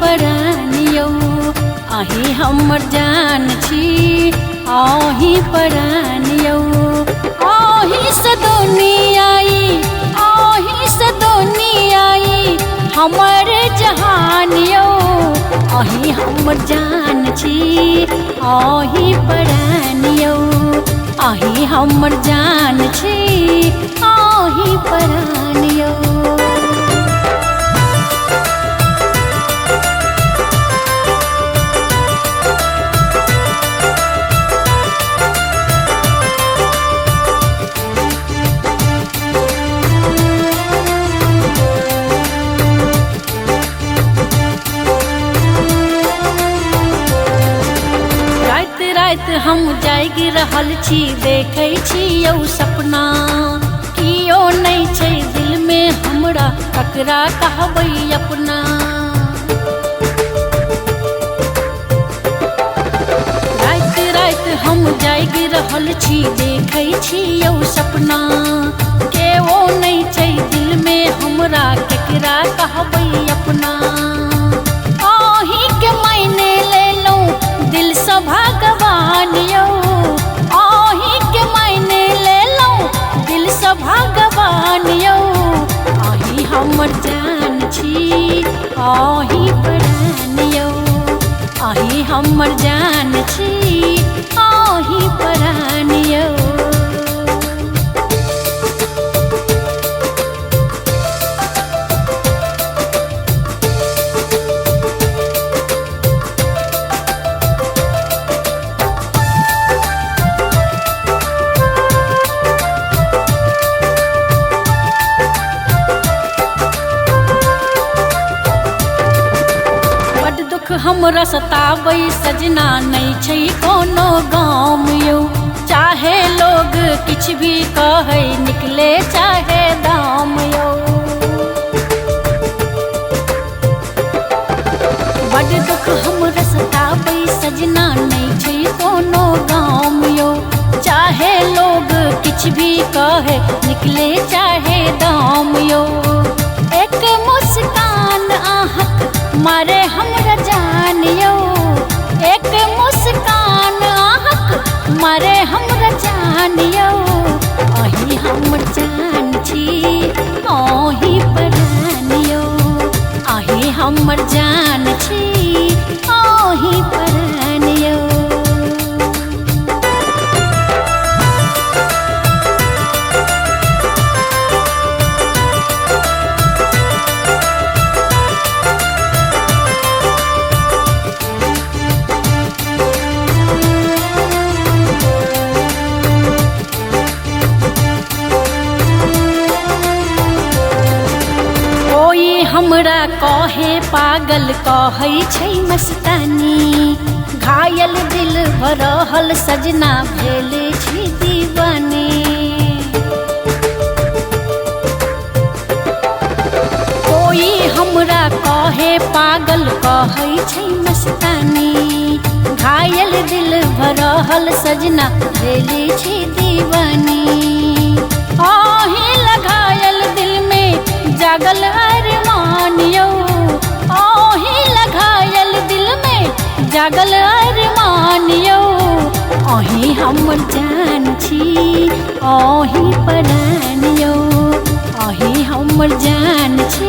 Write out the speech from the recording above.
परान यौ, अहीं हमर जान छी अहीं परान यौ। अहीं से दुनियाई अहीं से दुनियाई हमर जहान यौ, अहीं हमर जान छी अहीं परान यौ, अहीं हमर जान छी अहीं परान यौ। राति हम जागि रहल छी देखै छी यौ सपना, कियो नहि छै दिल में हमरा ककरा कहबै अपना। राति राति हम जागि रहल छी देखै छी यौ सपना, केओ नहि छै दिल में हमरा ककरा कहबै अपना। अहीं के मायने लेलहुँ दिल सँ भगवान यौ, अहीं के मायने लेलहुँ दिल सँ भगवान यौ, अहीं हमर जान छी अहीं परान यौ, अहीं हमर जान छी अहीं परान यौ। दुख हमरा सताबै सजना नहि छै कोनो गाम यौ, चाहे लोग किछु भी कहै निकले चाहे दाम यौ। बड दुख हमरा सताबै सजना नहि छै कोनो गाम यौ, चाहे लोग किछु भी कहै निकले चाहे दाम यौ। एक मुस्कान अहाँक मारे हमरा जान यौ, एक मुस्कान अहाँक मारे हमरा जान यौ, अहीं हमर जान छी अहीं परान यौ, अहीं हमर जान छी अहीं परान यौ। हमरा कहे पागल कहै छै मस्तानी, घायल दिल भरहल सजना भेल छी दीवानी। कोई हमरा कहे पागल कहै छै मस्तानी, घायल दिल भरहल सजना भेल छी दीवानी। अहीं लगायल दिल में जागल अरमान यौ, अहीं लगायल दिल में जागल अरमान यौ, अहीं हमर जान छी अहीं परान यौ, अहीं हमर जान छी।